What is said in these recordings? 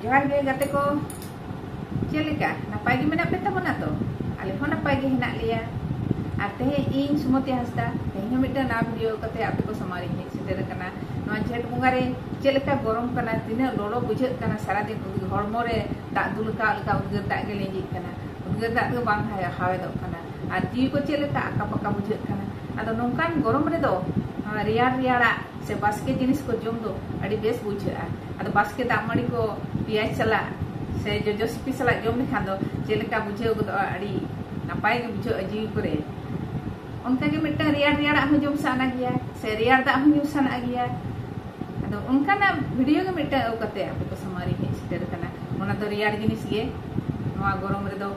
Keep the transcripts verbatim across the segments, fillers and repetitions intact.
ᱡᱚᱦᱟᱨ ᱜᱮ ᱜᱟᱛᱮ ᱠᱚ, ᱪᱮᱫ ᱞᱮᱠᱟ? ᱱᱟᱯᱟᱭ ᱜᱮ ᱢᱮᱱᱟᱜ ᱯᱮ ᱛᱟᱵᱚᱱᱟ ᱛᱚ? ᱟᱞᱮ ᱦᱚᱸ ᱱᱟᱯᱟᱭ ᱜᱮ ᱦᱮᱱᱟᱜ ᱞᱮᱭᱟ᱾ ᱟᱨ ᱛᱮᱦᱮᱧ ᱤᱧ ᱥᱩᱢᱚᱛᱤ ᱦᱟᱸᱥᱫᱟ, ᱛᱮᱦᱮᱧ ᱦᱚᱸ ᱢᱤᱫᱴᱟᱝ ᱱᱟᱣᱟ ᱵᱷᱤᱰᱤᱭᱳ ᱠᱟᱛᱮ ᱟᱯᱮ ᱠᱚ ᱥᱟᱢᱟᱝ ᱨᱤᱧ ᱦᱮᱡ ᱥᱮᱴᱮᱨ ᱟᱠᱟᱱᱟ᱾ ᱱᱚᱣᱟ ᱡᱷᱮᱸᱴ ᱵᱚᱸᱜᱟ ᱨᱮ ᱪᱮᱫ ᱞᱮᱠᱟ ᱜᱚᱨᱚᱢ ᱠᱟᱱᱟ, ᱛᱤᱱᱟᱹᱜ ᱞᱚᱞᱚ ᱵᱩᱡᱷᱟᱹᱜ ᱠᱟᱱᱟ, ᱥᱟᱨᱟᱫᱤᱱ ᱩᱫᱽᱜᱟᱹᱨ, ᱦᱚᱲᱢᱚ ᱨᱮ ᱫᱟᱜ ᱫᱩᱞ ᱟᱠᱟᱫ ᱞᱮᱠᱟ ᱩᱫᱽᱜᱟᱹᱨ ᱫᱟᱜ ᱜᱮ ᱞᱤᱸᱡᱤᱜ ᱠᱟᱱᱟ, ᱩᱫᱽᱜᱟᱹᱨ ᱫᱟᱜ ᱫᱚ ᱵᱟᱝ ᱦᱟᱭ-, ᱦᱟᱣᱮᱫᱚᱜ ᱠᱟᱱᱟ᱾ ᱟᱨ ᱡᱤᱣᱤ ᱠᱚ ᱪᱮᱫ ᱞᱮᱠᱟ ᱟᱠᱟ ᱯᱟᱠᱟ ᱵᱩᱡᱷᱟᱹᱜ ᱠᱟᱱᱟ᱾ ᱟᱫᱚ ᱱᱚᱝᱠᱟᱱ ᱜᱚᱨᱚᱢ ᱨᱮᱫᱚ, ᱟᱸ, ᱨᱮᱭᱟᱲ ᱨᱮᱭᱟᱲᱟᱜ ᱥᱮ ᱵᱟᱥᱠᱮ ᱡᱤᱱᱤᱥ ᱠᱚ ᱡᱚᱢ ᱫᱚ ᱟᱹᱰᱤ ᱵᱮᱥ ᱵᱩᱡᱷᱟᱹᱜᱼᱟ᱾ ᱟᱫᱚ ᱵᱟᱥᱠᱮ ᱫᱟᱜ ᱢᱟᱹᱰᱤ ᱠᱚ, ᱯᱮᱸᱭᱟᱡᱽ ᱥᱟᱞᱟᱜ ᱥᱮ ᱡᱚᱡᱚ ᱥᱤᱯᱤ ᱥᱟᱞᱟᱜ ᱡᱚᱢ ᱞᱮᱠᱷᱟᱱ ᱫᱚ ᱪᱮᱫ ᱞᱮᱠᱟ ᱵᱩᱡᱷᱟᱹᱣ ᱜᱚᱫᱚᱜᱼᱟ, ᱟᱹᱰᱤ ᱱᱟᱯᱟᱭ ᱜᱮ ᱵᱩᱡᱷᱟᱹᱜᱼᱟ ᱡᱤᱣᱤ ᱠᱚᱨᱮ᱾ ᱚᱱᱠᱟᱜᱮ ᱢᱤᱫᱴᱟᱝ ᱨᱮᱭᱟᱲ ᱨᱮᱭᱟᱲᱟᱜ ᱦᱚᱸ ᱡᱚᱢ ᱥᱟᱱᱟ ᱜᱮᱭᱟ, ᱥᱮ ᱨᱮᱭᱟᱲ ᱫᱟᱜ ᱦᱚᱸ ᱧᱩ ᱥᱟᱱᱟ ᱜᱮᱭᱟ᱾ ᱟᱫᱚ ᱚᱱᱠᱟᱱᱟᱜ ᱵᱷᱤᱰᱤᱭᱳ ᱜᱮ ᱢᱤᱫᱴᱟᱝ ᱟᱹᱜᱩ ᱠᱟᱛᱮ ᱟᱯᱮ ᱠᱚ ᱥᱟᱢᱟᱝ ᱨᱤᱧ ᱦᱮᱡ ᱥᱮᱴᱮᱨ ᱟᱠᱟᱱᱟ᱾ ᱚᱱᱟ ᱫᱚ ᱨᱮᱭᱟᱲ ᱡᱤᱱᱤᱥ ᱜᱮ᱾ ᱱᱚᱣᱟ ᱜᱚᱨᱚᱢ ᱨᱮᱫᱚ,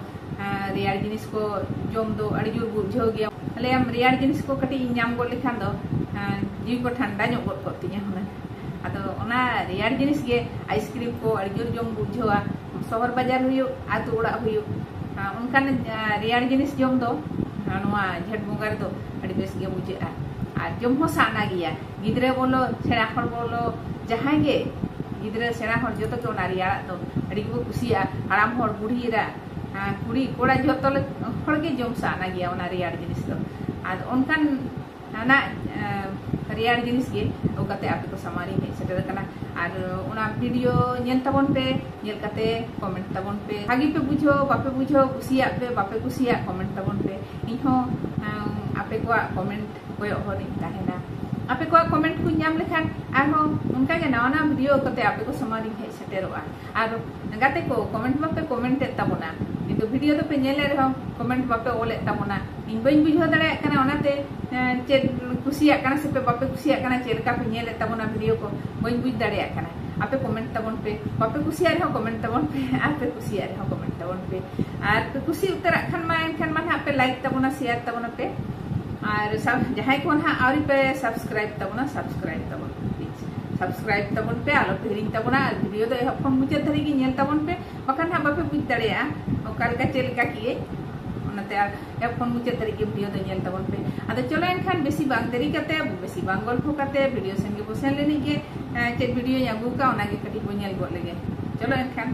ᱟᱸ, ᱨᱮᱭᱟᱲ ᱡᱤᱱᱤᱥ ᱠᱚ ᱡᱚᱢ ᱫᱚ ᱟᱹᱰᱤ ᱡᱳᱨ ᱵᱩᱡᱷᱟᱹᱣ ᱜᱮᱭᱟ᱾ ᱞᱟᱹᱭᱟᱢ ᱨᱮᱭᱟᱲ ᱡᱤᱱᱤᱥ ᱠᱚ ᱠᱟᱹᱴᱤᱡ ᱤᱧ ᱧᱟᱢ ᱜᱚᱫ ᱞᱮᱠᱷᱟᱱ ᱫᱚ, ᱟᱸ, ᱡᱤᱣᱤ ᱠᱚ ᱴᱷᱟᱱᱰᱟ ᱧᱚᱜ ᱜᱚᱫ ᱠᱚᱜ ᱛᱤᱧᱟᱹ ᱦᱩᱱᱟᱹᱝ᱾ ᱟᱫᱚ ᱚᱱᱟ ᱨᱮᱭᱟᱲ ᱡᱤᱱᱤᱥ ᱜᱮ, ᱟᱭᱤᱥᱠᱨᱤᱢ ᱠᱚ ᱟᱹᱰᱤ ᱡᱳᱨ ᱡᱚᱢ ᱵᱩᱡᱷᱟᱹᱣᱟ᱾ ᱥᱚᱦᱚᱨ ᱵᱟᱡᱟᱨ ᱦᱩᱭᱩᱜ, ᱟᱹᱛᱩ ᱚᱲᱟᱜ ᱦᱩᱭᱩᱜ, ᱟᱸ, ᱚᱱᱠᱟᱱ, ᱟᱸ, ᱨᱮᱭᱟᱲ ᱡᱤᱱᱤᱥ ᱡᱚᱢ ᱫᱚ, ᱟᱸ, ᱱᱚᱣᱟ ᱡᱷᱮᱸᱴ ᱵᱚᱸᱜᱟ ᱨᱮᱫᱚ ᱟᱹᱰᱤ ᱵᱮᱥ ᱜᱮ ᱵᱩᱡᱷᱟᱹᱜᱼᱟ᱾ ᱟᱨ ᱡᱚᱢ ᱦᱚᱸ ᱥᱟᱱᱟ ᱜᱮᱭᱟ᱾ ᱜᱤᱫᱽᱨᱟᱹ ᱵᱚᱞᱚ, ᱥᱮᱬᱟ ᱦᱚᱲ ᱵᱚᱞᱚ, ᱡᱟᱦᱟᱸᱭ ᱜᱮ, ᱜᱤᱫᱽᱨᱟᱹ, ᱥᱮᱬᱟ ᱦᱚᱲ, ᱡᱚᱛᱚ ᱜᱮ ᱚᱱᱟ ᱨᱮᱭᱟᱲᱟᱜ ᱫᱚ ᱟᱹᱰᱤ ᱜᱮᱵᱚ ᱠᱩᱥᱤᱭᱟᱜᱼᱟ᱾ ᱦᱟᱲᱟᱢ ᱦᱚᱲ, ᱵᱩᱲᱦᱤ ᱮᱨᱟ, ᱟᱸ, ᱠᱩᱲᱤ ᱠᱚᱲᱟ, ᱡᱚᱛᱚ ᱞᱮ-, ᱦᱚᱲ ᱜᱮ ᱡᱚᱢ ᱥᱟᱱᱟ ᱜᱮᱭᱟ ᱚᱱᱟ ᱨᱮᱭᱟᱲ ᱡᱤᱱᱤᱥ ᱫᱚ᱾ ᱟᱨ ᱚᱱᱠᱟᱱ ᱚᱱᱟ, ᱟᱸ, ᱨᱮᱭᱟᱲ ᱡᱤᱱᱤᱥ ᱜᱮ ᱟᱹᱜᱩ ᱠᱟᱛᱮ ᱟᱯᱮ ᱠᱚ ᱥᱟᱢᱟᱝ ᱨᱤᱧ ᱦᱮᱡ ᱥᱮᱴᱮᱨ ᱟᱠᱟᱱᱟ᱾ ᱟᱨ ᱚᱱᱟ ᱵᱷᱤᱰᱤᱭᱳ ᱧᱮᱞ ᱛᱟᱵᱚᱱ ᱯᱮ, ᱧᱮᱞ ᱠᱟᱛᱮ ᱠᱚᱢᱮᱱᱴ ᱛᱟᱵᱚᱱ ᱯᱮ᱾ ᱵᱷᱟᱜᱮ ᱯᱮ ᱵᱩᱡᱷᱟᱹᱣ, ᱵᱟᱯᱮ ᱵᱩᱡᱷᱟᱹᱣ, ᱠᱩᱥᱤᱭᱟᱜ ᱯᱮ, ᱵᱟᱯᱮ ᱠᱩᱥᱤᱭᱟᱜ, ᱠᱚᱢᱮᱱᱴ ᱛᱟᱵᱚᱱ ᱯᱮ᱾ ᱤᱧ ᱦᱚᱸ, ᱟᱸ, ᱟᱯᱮ ᱠᱚᱣᱟᱜ ᱠᱚᱢᱮᱱᱴ ᱠᱚᱭᱚᱜ ᱦᱚᱨ ᱨᱤᱧ ᱛᱟᱦᱮᱱᱟ᱾ ᱟᱯᱮ ᱠᱚᱣᱟᱜ ᱠᱚᱢᱮᱱᱴ ᱠᱚᱧ ᱧᱟᱢ ᱞᱮᱠᱷᱟᱱ ᱟᱨᱦᱚᱸ ᱚᱱᱠᱟ ᱜᱮ ᱱᱟᱣᱟ ᱱᱟᱣᱟ ᱵᱷᱤᱰᱤᱭᱳ ᱟᱹᱜᱩ ᱠᱟᱛᱮ ᱟᱯᱮ ᱠᱚ ᱥᱟᱢᱟᱝ ᱨᱤᱧ ᱦᱮᱡ ᱥᱮᱴᱮᱨᱚᱜᱼᱟ᱾ ᱟᱨ ᱜᱟᱛᱮ ᱠᱚ, ᱠᱚᱢᱮᱱᱴ ᱵᱟᱯᱮ ᱠᱚᱢᱮᱱᱴ ᱮᱫ ᱛᱟᱵᱚᱱᱟ, ᱠᱤᱱᱛᱩ ᱵᱷᱤᱰᱤᱭᱳ ᱫᱚᱯᱮ ᱧᱮᱞᱮᱫ ᱨᱮᱦᱚᱸ ᱠᱚᱢᱮᱱᱴ ᱵᱟᱯᱮ ᱚᱞᱮᱫ ᱛᱟᱵᱚᱱᱟ᱾ ᱤᱧ ᱵᱟᱹᱧ ᱵᱩᱡᱷᱟᱹᱣ ᱫᱟᱲᱮᱭᱟᱜ ᱠᱟᱱᱟ, ᱚᱱᱟᱛᱮ, ᱮᱸ, ᱪᱮᱫ ᱠᱩᱥᱤᱭᱟᱜ ᱠᱟᱱᱟ ᱥᱮ ᱯᱮ ᱵᱟᱯᱮ ᱠᱩᱥᱤᱭᱟᱜ ᱠᱟᱱᱟ, ᱪᱮᱫ ᱞᱮᱠᱟ ᱯᱮ ᱧᱮᱞᱮᱫ ᱛᱟᱵᱚᱱᱟ ᱵᱷᱤᱰᱤᱭᱳ ᱠᱚ, ᱵᱟᱹᱧ ᱵᱩᱡᱽ ᱫᱟᱲᱮᱭᱟᱜ ᱠᱟᱱᱟ᱾ ᱟᱯᱮ ᱠᱚᱢᱮᱱᱴ ᱛᱟᱵᱚᱱ ᱯᱮ, ᱵᱟᱯᱮ ᱠᱩᱥᱤᱭᱟᱜ ᱨᱮᱦᱚᱸ ᱠᱚᱢᱮᱱᱴ ᱛᱟᱵᱚᱱ ᱯᱮ, ᱟᱨ ᱯᱮ ᱠᱩᱥᱤᱭᱟᱜ ᱨᱮᱦᱚᱸ ᱠᱚᱢᱮᱱᱴ ᱛᱟᱵᱚᱱ ᱯᱮ᱾ ᱟᱨ ᱯᱮ ᱠᱩᱥᱤ ᱩᱛᱟᱹᱨᱟᱜ ᱠᱷᱟᱱ ᱢᱟ, ᱮᱱᱠᱷᱟᱱ ᱢᱟ ᱱᱟᱦᱟᱜ ᱯᱮ ᱞᱟᱭᱤᱠ ᱛᱟᱵᱚᱱᱟ, ᱥᱮᱭᱟᱨ ᱛᱟᱵᱚᱱᱟ ᱯᱮ᱾ ᱟᱨ ᱥᱟᱵ-, ᱡᱟᱦᱟᱸᱭ ᱠᱚ ᱱᱟᱦᱟᱜ ᱟᱹᱣᱨᱤ ᱯᱮ ᱥᱟᱵᱥᱠᱨᱟᱭᱤᱵ ᱛᱟᱵᱚᱱᱟ, ᱥᱟᱵᱥᱠᱨᱟᱭᱤᱵ ᱛᱟᱵᱚᱱ ᱯᱮ, ᱯᱞᱤᱡᱽ ᱥᱟᱵᱥᱠᱨᱟᱭᱤᱵ ᱛᱟᱵᱚᱱ ᱯᱮ, ᱟᱞᱚ ᱯᱮ ᱦᱤᱲᱤᱧ ᱛᱟᱵᱚᱱᱟ᱾ ᱟᱨ ᱵᱷᱤᱰᱤᱭᱳ ᱫᱚ ᱮᱦᱚᱵ ᱠᱷᱚᱱ ᱢᱩᱪᱟᱹᱫ ᱫᱷᱟᱹᱨᱤᱡ ᱜᱮ ᱧᱮᱞ ᱛᱟᱵᱚᱱ ᱯᱮ, ᱵᱟᱠᱷᱟᱱ ᱱᱟᱦᱟᱜ ᱵᱟᱯᱮ ᱵᱩᱡᱽ ᱫᱟᱲᱮᱭᱟᱜᱼᱟ ᱚᱠᱟ ᱞᱮᱠᱟ ᱪᱮᱫ ᱞᱮᱠᱟ ᱠᱮᱜᱼᱟᱹᱧ᱾ ᱚᱱᱟᱛᱮ ᱟᱨ ᱮᱦᱚᱵ ᱠᱷᱚᱱ ᱢᱩᱪᱟᱹᱫ ᱫᱷᱟᱹᱨᱤᱡ ᱜᱮ ᱵᱷᱤᱰᱤᱭᱳ ᱫᱚ ᱧᱮᱞ ᱛᱟᱵᱚᱱ ᱯᱮ᱾ ᱟᱫᱚ ᱪᱚᱞᱚ ᱮᱱᱠᱷᱟᱱ ᱵᱮᱥᱤ ᱵᱟᱝ ᱫᱮᱨᱤ ᱠᱟᱛᱮ, ᱵᱮᱥᱤ ᱵᱟᱝ ᱜᱚᱞᱯᱷᱚ ᱠᱟᱛᱮ ᱵᱷᱤᱰᱤᱭᱳ ᱥᱮᱱ ᱜᱮᱵᱚ ᱥᱮᱱ ᱞᱮᱱᱤᱡ ᱜᱮ᱾ ᱮᱸ, ᱪᱮᱫ ᱵᱷᱤᱰᱤᱭᱳᱧ ᱟᱹᱜᱩ ᱠᱟᱜᱼᱟ, ᱚᱱᱟᱜᱮ ᱠᱟᱹᱴᱤᱡ ᱵᱚ ᱧᱮᱞ ᱜᱚᱫ ᱞᱮᱜᱮ᱾ ᱪᱚᱞᱚ ᱮᱱᱠᱷᱟᱱ᱾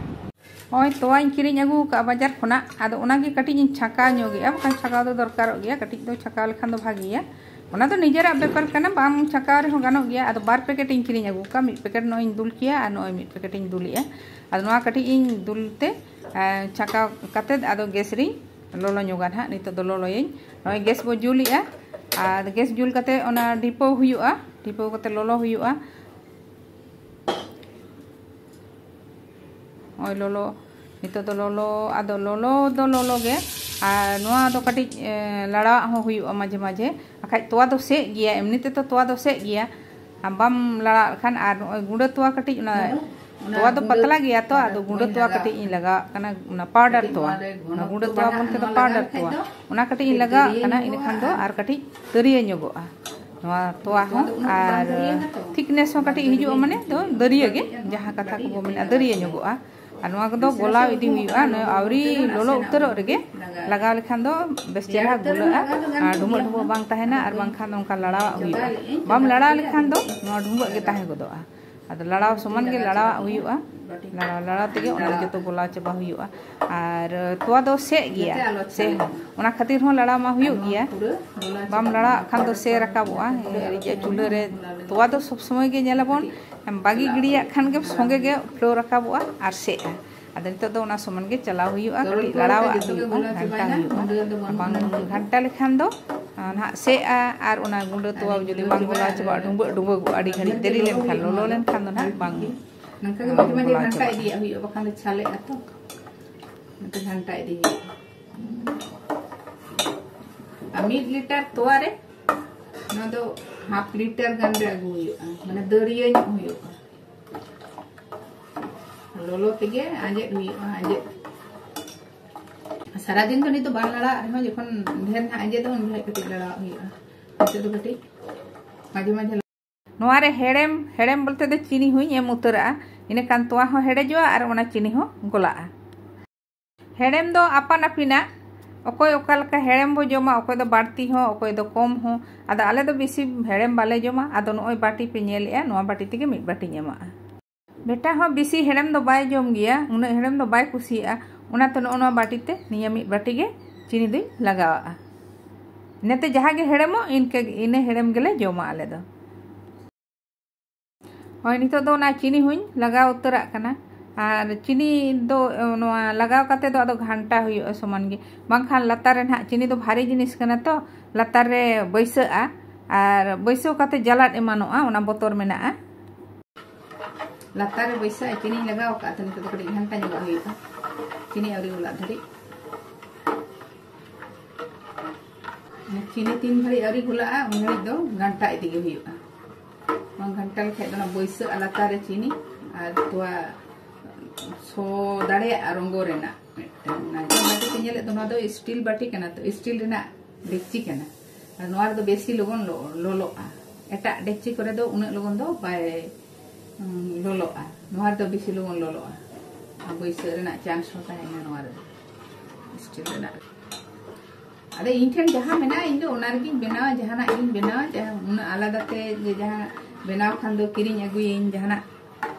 ᱱᱚᱜᱼᱚᱭ ᱛᱚᱣᱟᱧ ᱠᱤᱨᱤᱧ ᱟᱹᱜᱩ ᱟᱠᱟᱫᱼᱟ ᱵᱟᱡᱟᱨ ᱠᱷᱚᱱᱟᱜ᱾ ᱟᱫᱚ ᱚᱱᱟᱜᱮ ᱠᱟᱹᱴᱤᱡ ᱤᱧ ᱪᱷᱟᱸᱠᱟᱣ ᱧᱚᱜᱮᱜᱼᱟ, ᱵᱟᱠᱷᱟᱱ ᱪᱷᱟᱸᱠᱟᱣ ᱫᱚ ᱫᱚᱨᱠᱟᱨᱚᱜ ᱜᱮᱭᱟ, ᱠᱟᱹᱴᱤᱡ ᱫᱚ ᱪᱷᱟᱸᱠᱟᱣ ᱞᱮᱠᱷᱟᱱ ᱫᱚ ᱵᱷᱟᱜᱮᱭᱟ᱾ ᱚᱱᱟ ᱫᱚ ᱱᱤᱡᱮᱨᱟᱜ ᱵᱮᱯᱟᱨ ᱠᱟᱱᱟ, ᱵᱟᱝ ᱪᱷᱟᱸᱠᱟᱣ ᱨᱮᱦᱚᱸ ᱜᱟᱱᱚᱜ ᱜᱮᱭᱟ᱾ ᱟᱫᱚ ᱵᱟᱨ ᱯᱮᱠᱮᱴ ᱤᱧ ᱠᱤᱨᱤᱧ ᱟᱹᱜᱩ ᱟᱠᱟᱫᱼᱟ, ᱢᱤᱫ ᱯᱮᱠᱮᱴ ᱱᱚᱜᱼᱚᱭ ᱤᱧ ᱫᱩᱞ ᱠᱮᱭᱟ ᱟᱨ ᱱᱚᱜᱼᱚᱭ ᱢᱤᱫ ᱯᱮᱠᱮᱴ ᱤᱧ ᱫᱩᱞᱮᱜᱼᱟ᱾ ᱟᱫᱚ ᱱᱚᱣᱟ ᱠᱟᱹᱴᱤᱡ ᱤᱧ ᱫᱩᱞ ᱛᱮ, ᱮᱸ, ᱪᱷᱟᱸᱠᱟᱣ ᱠᱟᱛᱮᱫ ᱟᱫᱚ ᱜᱮᱥ ᱨᱤᱧ ᱞᱚᱞᱚ ᱧᱚᱜᱟ ᱱᱟᱦᱟᱜ᱾ ᱱᱤᱛᱚᱜ ᱫᱚ ᱞᱚᱞᱚᱭᱟᱹᱧ᱾ ᱱᱚᱜᱼᱚᱭ ᱜᱮᱥ ᱵᱚ ᱡᱩᱞᱮᱜᱼᱟ ᱟᱨ ᱜᱮᱥ ᱡᱩᱞ ᱠᱟᱛᱮᱫ ᱚᱱᱟ ᱰᱷᱤᱯᱟᱹᱣ ᱦᱩᱭᱩᱜᱼᱟ, ᱰᱷᱤᱯᱟᱹᱣ ᱠᱟᱛᱮᱫ ᱞᱚᱞᱚ ᱦᱩᱭᱩᱜᱼᱟ᱾ ᱱᱚᱜᱼᱚᱭ ᱞᱚᱞᱚ, ᱱᱤᱛᱚᱜ ᱫᱚ ᱞᱚᱞᱚ, ᱟᱫᱚ ᱞᱚᱞᱚ ᱫᱚ ᱞᱚᱞᱚ ᱜᱮ᱾ ᱟᱨ ᱱᱚᱣᱟ ᱫᱚ ᱠᱟᱹᱴᱤᱡ, ᱮ, ᱞᱟᱲᱟᱣᱟᱜ ᱦᱚᱸ ᱦᱩᱭᱩᱜᱼᱟ ᱢᱟᱡᱷᱮ ᱢᱟᱡᱷᱮ, ᱵᱟᱠᱷᱟᱡ ᱛᱚᱣᱟ ᱫᱚ ᱥᱮᱜ ᱜᱮᱭᱟ, ᱮᱢᱱᱤ ᱛᱮᱫᱚ ᱛᱚᱣᱟ ᱫᱚ ᱥᱮᱜ ᱜᱮᱭᱟ᱾ ᱟᱢ ᱵᱟᱢ ᱞᱟᱲᱟᱣᱟᱜ ᱠᱷᱟᱱ᱾ ᱟᱨ ᱱᱚᱜᱼᱚᱭ ᱜᱩᱸᱰᱟᱹ ᱛᱚᱣᱟ ᱠᱟᱹᱴᱤᱡ, ᱚᱱᱟ ᱦᱮᱸ, ᱚᱱᱟ ᱛᱚᱣᱟ ᱫᱚ ᱜᱩᱸᱰᱟᱹ, ᱯᱟᱛᱞᱟ ᱜᱮᱭᱟ ᱛᱚ, ᱚᱱᱟ ᱟᱫᱚ ᱜᱩᱸᱰᱟᱹ ᱛᱚᱣᱟᱧ ᱛᱚᱣᱟ ᱞᱟᱜᱟᱣᱟᱜ ᱠᱟᱹᱴᱤᱡ ᱤᱧ ᱞᱟᱜᱟᱣᱟᱜ ᱠᱟᱱᱟ, ᱚᱱᱟ ᱯᱟᱣᱰᱟᱨ ᱠᱟᱹᱴᱤᱡ ᱛᱚᱣᱟ᱾ ᱱᱚᱣᱟ ᱨᱮ ᱚᱱᱟ ᱜᱷᱚᱱᱚᱛᱛᱚ ᱜᱩᱸᱰᱟᱹ ᱛᱚᱣᱟ ᱵᱟᱲᱦᱟᱜ, ᱵᱚᱞᱛᱮ ᱫᱚ ᱱᱚᱣᱟ ᱯᱟᱣᱰᱟᱨ ᱞᱟᱜᱟᱣ ᱞᱮᱠᱷᱟᱡ ᱛᱚᱣᱟ, ᱫᱚ ᱚᱱᱟ ᱠᱟᱹᱴᱤᱡ ᱤᱧ ᱠᱟᱹᱴᱤᱡ ᱞᱟᱜᱟᱣᱟᱜ ᱫᱟᱹᱨᱭᱟᱹ ᱠᱟᱱᱟ, ᱧᱚᱜᱚᱜᱼᱟ᱾ ᱤᱱᱟᱹᱠᱷᱟᱱ ᱫᱚ ᱟᱨ ᱠᱟᱹᱴᱤᱡ ᱛᱟᱹᱨᱭᱟᱹ ᱧᱚᱜᱚᱜᱼᱟ᱾ ᱱᱚᱣᱟ ᱛᱚᱣᱟ ᱛᱚᱣᱟ ᱦᱚᱸ ᱫᱚ ᱩᱱᱟᱹᱜ ᱵᱟᱝ ᱟᱨ ᱫᱟᱹᱨᱭᱟᱹᱜᱼᱟ ᱛᱚ᱾ ᱛᱷᱤᱠᱱᱮᱥ ᱦᱚᱸ ᱵᱟᱝ ᱠᱟᱹᱴᱤᱡ ᱫᱟᱹᱨᱭᱟᱹᱜᱼᱟ, ᱦᱤᱡᱩᱜᱼᱟ, ᱢᱟᱱᱮ ᱫᱚ ᱫᱟᱹᱨᱭᱟᱹ ᱜᱮ, ᱡᱟᱦᱟᱸ ᱠᱟᱛᱷᱟ ᱠᱚᱵᱚ ᱢᱮᱱᱟ, ᱫᱟᱹᱨᱭᱟᱹ ᱧᱚᱜᱚᱜᱼᱟ᱾ ᱟᱨ ᱱᱚᱣᱟ ᱠᱚᱫᱚ ᱜᱚᱞᱟᱣ ᱤᱫᱤ ᱦᱩᱭᱩᱜᱼᱟ᱾ ᱱᱚᱣᱟ ᱟᱹᱣᱨᱤ ᱞᱚᱞᱚ ᱩᱛᱟᱹᱨᱚᱜ ᱨᱮᱜᱮ ᱞᱟᱜᱟᱣ ᱞᱮᱠᱷᱟᱱ ᱫᱚ ᱵᱮᱥ ᱪᱮᱦᱨᱟ ᱜᱩᱞᱟᱹᱜᱼᱟ ᱟᱨ ᱰᱷᱩᱢᱵᱟᱹᱜ ᱰᱷᱩᱢᱵᱟᱹᱜ ᱵᱟᱝ ᱛᱟᱦᱮᱱᱟ, ᱟᱨ ᱵᱟᱝᱠᱷᱟᱱ ᱚᱱᱠᱟ ᱞᱟᱲᱟᱣᱟᱜ ᱦᱩᱭᱩᱜᱼᱟ᱾ ᱵᱟᱢ ᱞᱟᱲᱟᱣ ᱞᱮᱠᱷᱟᱱ ᱫᱚ ᱱᱚᱣᱟ ᱰᱷᱩᱢᱵᱟᱹᱜ ᱜᱮ ᱛᱟᱦᱮᱸ ᱜᱚᱫᱚᱜᱼᱟ᱾ ᱟᱫᱚ ᱞᱟᱲᱟᱣ ᱥᱚᱢᱟᱱ ᱜᱮ ᱞᱟᱲᱟᱣᱟᱜ ᱦᱩᱭᱩᱜᱼᱟ᱾ ᱞᱟᱲᱟᱣ ᱞᱟᱲᱟᱣ ᱛᱮᱜᱮ ᱚᱱᱟ ᱡᱚᱛᱚ ᱜᱚᱞᱟᱣ ᱪᱟᱵᱟ ᱦᱩᱭᱩᱜᱼᱟ᱾ ᱟᱨ ᱛᱚᱣᱟ ᱫᱚ ᱥᱮᱜ ᱜᱮᱭᱟ, ᱥᱮ ᱦᱚᱸ, ᱚᱱᱟ ᱠᱷᱟᱹᱛᱤᱨ ᱦᱚᱸ ᱞᱟᱲᱟᱣ ᱢᱟ ᱦᱩᱭᱩᱜ ᱜᱮᱭᱟ᱾ ᱵᱟᱢ ᱞᱟᱲᱟᱣᱟᱜ ᱠᱷᱟᱱ ᱫᱚ ᱥᱮ ᱨᱟᱠᱟᱵᱚᱜᱼᱟ᱾ ᱪᱩᱞᱦᱟᱹ ᱨᱮ ᱛᱚᱣᱟ ᱫᱚ ᱥᱚᱵ ᱥᱚᱢᱚᱭ ᱜᱮ ᱧᱮᱞᱟᱵᱚᱱ, ᱵᱟᱜᱤ ᱜᱤᱰᱤᱭᱟᱜ ᱠᱷᱟᱱ ᱜᱮ ᱥᱚᱸᱜᱮ ᱜᱮ ᱩᱯᱷᱞᱟᱹᱣ ᱨᱟᱠᱟᱵᱚᱜᱼᱟ ᱟᱨ ᱥᱮᱜᱼᱟ᱾ ᱟᱫᱚ ᱱᱤᱛᱚᱜ ᱫᱚ ᱚᱱᱟ ᱥᱚᱢᱟᱱ ᱜᱮ ᱪᱟᱞᱟᱣ ᱦᱩᱭᱩᱜᱼᱟ, ᱠᱟᱹᱴᱤᱡ ᱞᱟᱲᱟᱣᱟᱜ ᱦᱩᱭᱩᱜᱼᱟ, ᱜᱷᱟᱱᱴᱟ ᱦᱩᱭᱩᱜᱼᱟ᱾ ᱵᱟᱝ ᱜᱷᱟᱱᱴᱟ ᱞᱮᱠᱷᱟᱱ ᱫᱚ, ᱟᱨ ᱱᱟᱦᱟᱜ ᱥᱮᱜᱼᱟ, ᱟᱨ ᱚᱱᱟ ᱜᱩᱸᱰᱟᱹ ᱛᱚᱣᱟ ᱡᱩᱫᱤ ᱵᱟᱝ ᱜᱚᱞᱟᱣ ᱪᱟᱵᱟᱜᱼᱟ, ᱰᱩᱸᱵᱟᱹᱜ ᱰᱩᱸᱵᱟᱹᱜᱼᱟ, ᱟᱹᱰᱤ ᱜᱷᱟᱹᱲᱤᱡ ᱫᱮᱨᱤ ᱞᱮᱱᱠᱷᱟᱱ, ᱞᱚᱞᱚ ᱞᱮᱱᱠᱷᱟᱱ ᱫᱚ ᱱᱟᱦᱟᱜ ᱵᱟᱝ ᱱᱚᱝᱠᱟ ᱜᱮ ᱢᱟᱡᱷᱮ ᱢᱟᱡᱷᱮ ᱜᱚᱞᱟᱣ ᱜᱷᱟᱱᱴᱟ ᱪᱟᱵᱟᱜᱼᱟ᱾ ᱤᱫᱤᱭᱟᱜ ᱦᱩᱭᱩᱜᱼᱟ, ᱵᱟᱠᱷᱟᱱ ᱫᱚ ᱪᱷᱟᱞᱮᱜᱼᱟ ᱛᱚ᱾ ᱚᱱᱟᱛᱮ ᱜᱷᱟᱱᱴᱟ ᱤᱫᱤ ᱦᱩᱭᱩᱜᱼᱟ᱾ ᱟᱨ ᱢᱤᱫ ᱞᱤᱴᱟᱨ ᱛᱚᱣᱟ ᱨᱮ ᱱᱚᱣᱟ ᱫᱚ ᱦᱟᱯ ᱞᱤᱴᱟᱨ ᱜᱟᱱ ᱨᱮ ᱟᱹᱜᱩ ᱦᱩᱭᱩᱜᱼᱟ, ᱢᱟᱱᱮ ᱫᱟᱹᱨᱭᱟᱹ ᱧᱚᱜ ᱦᱩᱭᱩᱜᱼᱟ᱾ ᱞᱚᱞᱚ ᱛᱮᱜᱮ ᱟᱸᱡᱮᱫ ᱦᱩᱭᱩᱜᱼᱟ, ᱟᱸᱡᱮᱫ᱾ ᱥᱟᱨᱟᱫᱤᱱ ᱫᱚ ᱱᱤᱛ ᱫᱚ ᱵᱟᱝ ᱞᱟᱲᱟᱜ ᱨᱮᱦᱚᱸ, ᱡᱚᱠᱷᱚᱱ ᱰᱷᱮᱨ ᱧᱚᱜ ᱟᱸᱡᱮᱫᱚᱜᱼᱟ, ᱩᱱ ᱡᱚᱠᱷᱚᱱ ᱠᱟᱹᱴᱤᱡ ᱞᱟᱲᱟᱣᱟᱜ ᱦᱩᱭᱩᱜᱼᱟ᱾ ᱱᱤᱛᱚᱜ ᱫᱚ ᱠᱟᱹᱴᱤᱡ ᱢᱟᱡᱷᱮ ᱢᱟᱡᱷᱮ᱾ ᱱᱚᱣᱟ ᱨᱮ ᱦᱮᱲᱮᱢ, ᱦᱮᱲᱮᱢ ᱵᱚᱞᱛᱮ ᱫᱚ ᱪᱤᱱᱤ ᱦᱚᱸᱧ ᱮᱢ ᱩᱛᱟᱹᱨᱟᱜᱼᱟ, ᱤᱱᱟᱹᱠᱷᱟᱱ ᱛᱚᱣᱟ ᱦᱚᱸ ᱦᱮᱰᱮᱡᱚᱜᱼᱟ ᱟᱨ ᱚᱱᱟ ᱪᱤᱱᱤ ᱦᱚᱸ ᱜᱚᱞᱟᱜᱼᱟ᱾ ᱦᱮᱲᱮᱢ ᱫᱚ ᱟᱯᱟᱱ ᱟᱹᱯᱤᱱᱟᱜ, ᱚᱠᱚᱭ ᱚᱠᱟ ᱞᱮᱠᱟ ᱦᱮᱲᱮᱢ ᱵᱚ ᱡᱚᱢᱟ, ᱚᱠᱚᱭ ᱫᱚ ᱵᱟᱹᱲᱛᱤ ᱦᱚᱸ, ᱚᱠᱚᱭ ᱫᱚ ᱠᱚᱢ ᱦᱚᱸ᱾ ᱟᱫᱚ ᱟᱞᱮ ᱫᱚ ᱵᱮᱥᱤ ᱦᱮᱲᱮᱢ ᱵᱟᱞᱮ ᱡᱚᱢᱟ᱾ ᱟᱫᱚ ᱱᱚᱜᱼᱚᱭ ᱵᱟᱹᱴᱤ ᱯᱮ ᱧᱮᱞᱮᱜᱼᱟ, ᱱᱚᱣᱟ ᱵᱟᱹᱴᱤ ᱛᱮᱜᱮ ᱢᱤᱫ ᱵᱟᱹᱴᱤᱧ ᱮᱢᱟᱜᱼᱟ᱾ ᱵᱮᱴᱟ ᱦᱚᱸ ᱵᱮᱥᱤ ᱦᱮᱲᱮᱢ ᱫᱚ ᱵᱟᱭ ᱡᱚᱢ ᱜᱮᱭᱟ, ᱩᱱᱟᱹᱜ ᱦᱮᱲᱮᱢ ᱫᱚ ᱵᱟᱭ ᱠᱩᱥᱤᱭᱟᱜᱼᱟ᱾ ᱚᱱᱟᱛᱮ ᱱᱚᱜᱼᱚ ᱱᱚᱣᱟ ᱵᱟᱹᱴᱤ ᱛᱮ ᱱᱤᱭᱟᱹ ᱢᱤᱫ ᱵᱟᱹᱴᱤ ᱜᱮ ᱪᱤᱱᱤ ᱫᱚᱧ ᱞᱟᱜᱟᱣᱟᱜᱼᱟ᱾ ᱤᱱᱟᱹᱛᱮ ᱡᱟᱦᱟᱸ ᱜᱮ ᱦᱮᱲᱮᱢᱚᱜ, ᱤᱱᱠᱟᱹ ᱤᱱᱟᱹ ᱦᱮᱲᱮᱢ ᱜᱮᱞᱮ ᱡᱚᱢᱟ ᱟᱞᱮ ᱫᱚ᱾ ᱦᱳᱭ, ᱱᱤᱛᱚᱜ ᱫᱚ ᱚᱱᱟ ᱪᱤᱱᱤ ᱦᱚᱸᱧ ᱞᱟᱜᱟᱣ ᱩᱛᱟᱹᱨᱟᱜ ᱠᱟᱱᱟ᱾ ᱟᱨ ᱪᱤᱱᱤ ᱫᱚ, ᱱᱚᱣᱟ ᱞᱟᱜᱟᱣ ᱠᱟᱛᱮ ᱫᱚ ᱟᱫᱚ ᱜᱷᱟᱱᱴᱟ ᱦᱩᱭᱩᱜᱼᱟ ᱥᱚᱢᱟᱱ ᱜᱮ, ᱵᱟᱝᱠᱷᱟᱱ ᱞᱟᱛᱟᱨ ᱨᱮ ᱱᱟᱦᱟᱜ ᱪᱤᱱᱤ ᱫᱚ ᱵᱷᱟᱨᱤ ᱡᱤᱱᱤᱥ ᱠᱟᱱᱟ ᱛᱚ, ᱞᱟᱛᱟᱨ ᱨᱮ ᱵᱟᱹᱭᱥᱟᱹᱜᱼᱟ᱾ ᱟᱨ ᱵᱟᱹᱭᱥᱟᱹᱣ ᱠᱟᱛᱮ ᱡᱟᱞᱟᱫ ᱮᱢᱟᱱᱚᱜᱼᱟ, ᱚᱱᱟ ᱵᱚᱛᱚᱨ ᱢᱮᱱᱟᱜᱼᱟ᱾ ᱞᱟᱛᱟᱨ ᱨᱮ ᱵᱟᱹᱭᱥᱟᱹᱜᱼᱟ, ᱪᱤᱱᱤᱧ ᱞᱟᱜᱟᱣ ᱟᱠᱟᱫ ᱛᱮ ᱱᱤᱛᱚᱜ ᱫᱚ ᱠᱟᱹᱴᱤᱡ ᱜᱷᱟᱱᱴᱟ ᱧᱚᱜᱟᱜ ᱦᱩᱭᱩᱜᱼᱟ, ᱪᱤᱱᱤ ᱟᱹᱣᱨᱤ ᱜᱚᱞᱟᱜ ᱫᱷᱟᱹᱨᱤᱡ᱾ ᱪᱤᱱᱤ ᱛᱤᱱ ᱜᱷᱟᱹᱲᱤᱡ ᱟᱹᱣᱨᱤ ᱜᱚᱞᱟᱜᱼᱟ, ᱩᱱ ᱜᱷᱟᱹᱲᱤᱡ ᱫᱚ ᱜᱷᱟᱱᱴᱟ ᱤᱫᱤ ᱜᱮ ᱦᱩᱭᱩᱜᱼᱟ᱾ ᱵᱟᱝ ᱜᱷᱟᱱᱴᱟ ᱞᱮᱠᱷᱟᱡ ᱫᱚ ᱚᱱᱟ ᱵᱟᱹᱭᱥᱟᱹᱜᱼᱟ ᱞᱟᱛᱟᱨ ᱨᱮ ᱪᱤᱱᱤ, ᱟᱨ ᱛᱚᱣᱟ ᱥᱚ ᱫᱟᱲᱮᱭᱟᱜᱼᱟ ᱨᱚᱸᱜᱚ ᱨᱮᱱᱟᱜ ᱢᱤᱫᱴᱟᱝ᱾ ᱚᱱᱟ ᱡᱟᱦᱟᱸ ᱵᱟᱹᱴᱤ ᱯᱮ ᱧᱮᱞᱮᱫ ᱫᱚ, ᱱᱚᱣᱟ ᱫᱚ ᱥᱴᱤᱞ ᱵᱟᱹᱴᱤ ᱠᱟᱱᱟ, ᱛᱚ ᱥᱴᱤᱞ ᱨᱮᱱᱟᱜ ᱰᱮᱠᱪᱤ ᱠᱟᱱᱟ᱾ ᱟᱨ ᱱᱚᱣᱟ ᱨᱮᱫᱚ ᱵᱮᱥᱤ ᱞᱚᱜᱚᱱ ᱞᱚ-, ᱞᱚᱞᱚᱜᱼᱟ᱾ ᱮᱴᱟᱜ ᱰᱮᱠᱪᱤ ᱠᱚᱨᱮ ᱫᱚ ᱩᱱᱟᱹᱜ ᱞᱚᱜᱚᱱ ᱫᱚ ᱵᱟᱭ, ᱩᱸ, ᱞᱚᱞᱚᱜᱼᱟ᱾ ᱱᱚᱣᱟ ᱨᱮᱫᱚ ᱵᱮᱥᱤ ᱞᱚᱜᱚᱱ ᱞᱚᱞᱚᱜᱼᱟ᱾ ᱟᱨ ᱵᱟᱹᱭᱥᱟᱹᱜ ᱨᱮᱱᱟᱜ ᱪᱟᱱᱥ ᱦᱚᱸ ᱛᱟᱦᱮᱱᱟ ᱱᱚᱣᱟ ᱨᱮᱫᱚ, ᱥᱴᱤᱞ ᱨᱮᱱᱟᱜ᱾ ᱟᱫᱚ ᱤᱧ ᱴᱷᱮᱱ ᱡᱟᱦᱟᱸ ᱢᱮᱱᱟᱜᱼᱟ, ᱤᱧ ᱫᱚ ᱚᱱᱟ ᱨᱮᱜᱤᱧ ᱵᱮᱱᱟᱣᱟ᱾ ᱡᱟᱦᱟᱱᱟᱜ ᱜᱤᱧ ᱵᱮᱱᱟᱣᱟ, ᱡᱟᱦᱟᱸ ᱩᱱᱟᱹᱜ ᱟᱞᱟᱫᱟ ᱛᱮ ᱡᱮ ᱡᱟᱦᱟᱸ ᱵᱮᱱᱟᱣ ᱠᱷᱟᱱ ᱫᱚ ᱠᱤᱨᱤᱧ ᱟᱹᱜᱩᱭᱟᱹᱧ, ᱡᱟᱦᱟᱱᱟᱜ